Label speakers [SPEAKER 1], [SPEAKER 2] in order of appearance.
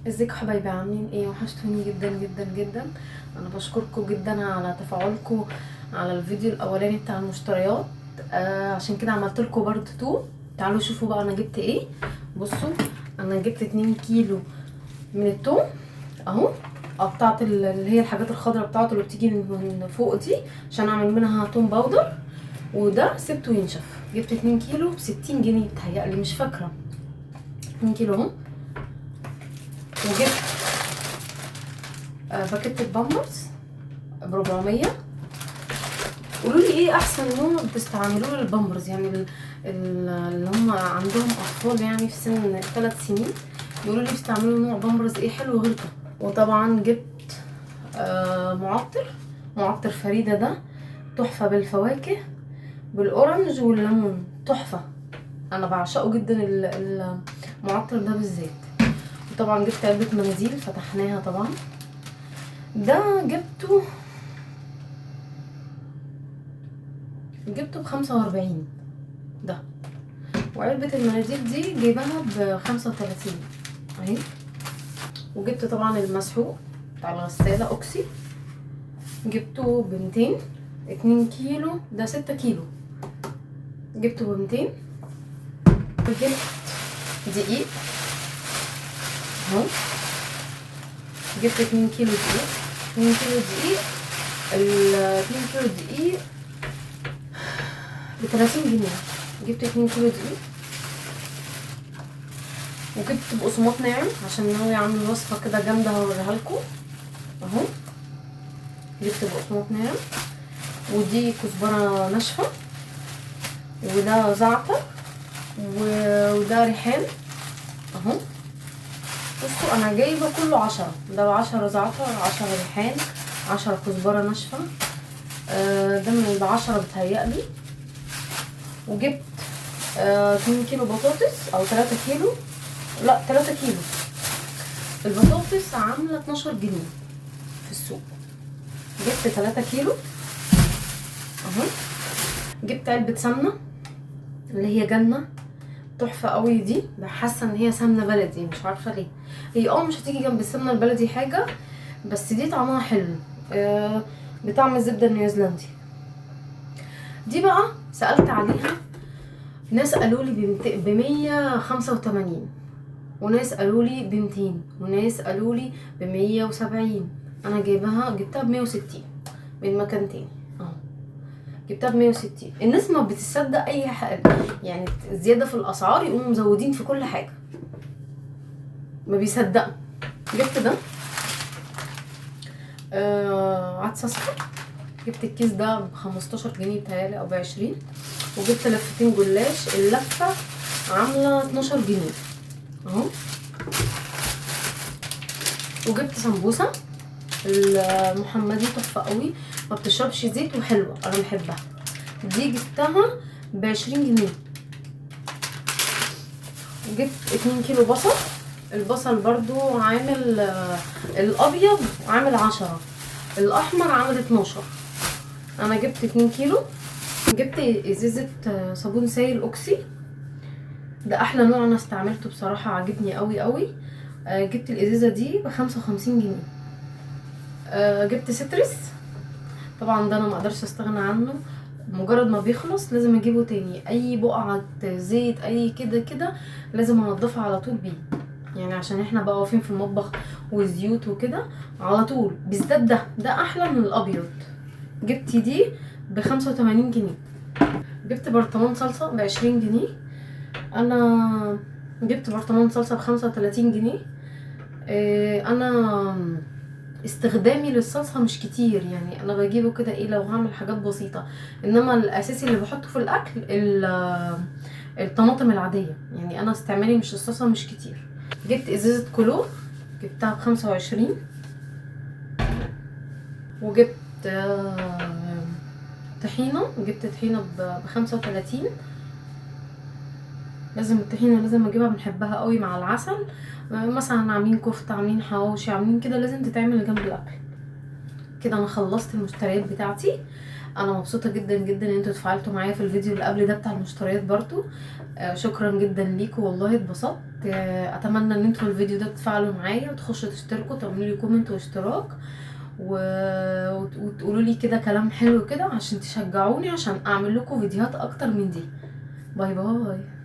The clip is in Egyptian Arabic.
[SPEAKER 1] ازيكم حبايبي؟ عاملين ايه؟ وحشتوني جدا جدا جدا. انا بشكركم جدا على تفاعلكم على الفيديو الاولاني بتاع المشتريات، عشان كده عملت لكم part 2. تعالوا شوفوا بقى انا جبت ايه. بصوا، انا جبت 2 كيلو من التوم اهو، قطعت اللي هي الحاجات الخضراء بتاعته اللي بتيجي من فوق دي عشان اعمل منها توم powder، وده سبته ينشف. جبت 2 كيلو ب60 جنيه بتهيألي، مش فاكره. 2 كيلو اهو. وجبت باكيت البامبرز ب400. قولوا لي ايه احسن نوع بتستعملوه للبامبرز؟ يعني اللي هم عندهم اطفال يعني في سن 3 سنين، يقولوا لي بيستعملوا نوع بامبرز ايه حلو غير ده. وطبعا جبت معطر فريدة، ده تحفة بالفواكه بال orange والليمون، تحفة، انا بعشقه جدا المعطر ده بالذات. وطبعا جبت علبة مناديل فتحناها طبعا. ده جبته ب45 ده، وعلبة المناديل دي جايباها ب35 اهي. وجبت طبعا المسحوق بتاع الغسالة اوكسي، جبته ب200، 2 كيلو ده 6 كيلو، جبته ب200. وجبت دقيق اهو، جبت 2 كيلو دقيق، 2 كيلو دقيق، ال 2 كيلو دقيق ب30 جنيه. جبت 2 كيلو دقيق. وجبت بقسماط ناعم عشان ناوي اعمل وصفه كده جامدة هوريها لكم اهو. جبت بقسماط ناعم، ودي كزبره ناشفة، وده زعتر، وده ريحان اهو. بصوا انا جايبه كله 10، ده 10 زعتر، 10 ريحان، 10 كزبره ناشفة، ده من ال10 بتهيألي. وجبت 2 كيلو بطاطس او 3 كيلو، لا 3 كيلو. البطاطس عامله 12 جنيه في السوق، جبت 3 كيلو اهو. جبت علبة سمنه اللي هي جنة، تحفة قوي دي، حاسه ان هي سمنه بلدي، مش عارفه ليه. هي مش هتيجي جنب السمنة البلدي حاجة، بس دي طعمها حلو، بطعم الزبدة النيوزيلندي. دي بقى سالت عليها ناس قالوا لي ب185، وناس قالوا لي ب200، وناس قالوا لي ب170. انا جبتها ب160 من مكان تاني اهو، جبتها ب160. الناس ما بتصدق اي حاجة، يعني زيادة في الاسعار يقوموا مزودين في كل حاجة، ما بيصدقوا. جبت ده عدس اصفر، جبت الكيس ده ب15 جنيه بتهيألي او ب20. وجبت لفتين جلاش، اللفة عامله 12 جنيه اهو. وجبت سمبوسة المحمدي، تحفة قوي، ما بتشربش زيت وحلوه، انا بحبها. دي جبتها ب20 جنيه. وجبت 2 كيلو بصل، البصل برضو عامل، الابيض عامل 10، الاحمر عامل 12. انا جبت 2 كيلو. جبت ازازة صابون سايل اوكسي، ده احلى نوع انا استعملته بصراحة، عجبني قوي قوي. جبت الازازه دي ب55 جنيه. جبت ستريس، طبعا ده انا ما اقدرش استغنى عنه، مجرد ما بيخلص لازم اجيبه تاني. اي بقعة زيت اي كده كده لازم انضفها على طول بيه، يعني عشان احنا بقى واقفين في المطبخ وزيوت وكده على طول، بالذات ده احلى من الابيض. جبت دي ب85 جنيه. جبت برطمان صلصه ب20 جنيه. انا جبت برطمان صلصه ب35 جنيه. انا استخدامي للصلصه مش كتير، يعني انا بجيبه كده ايه لو هعمل حاجات بسيطة، انما الاساسي اللي بحطه في الاكل الطماطم العادية، يعني انا استعمالي مش الصلصه مش كتير. جبت ازازة كلور، جبتها ب25. وجبت طحينه، جبت طحينه ب35. لازم الطحينه لازم اجيبها، بنحبها قوي مع العسل، مثلا عاملين كفته، عاملين حواوشي، عاملين كده، لازم تتعمل جنب الاكل كده. انا خلصت المشتريات بتاعتي. انا مبسوطة جدا جدا ان انتوا اتفاعلتوا معايا في الفيديو اللي قبل ده بتاع المشتريات برضو. شكرا جدا ليكم والله اتبسطت. اتمنى ان انتوا الفيديو ده تتفاعلوا معايا وتخشوا تشتركوا، تعملوا لي comment واشتراك وتقولوا لي كده كلام حلو كده عشان تشجعوني عشان اعمل لكم فيديوهات اكتر من دي. bye bye.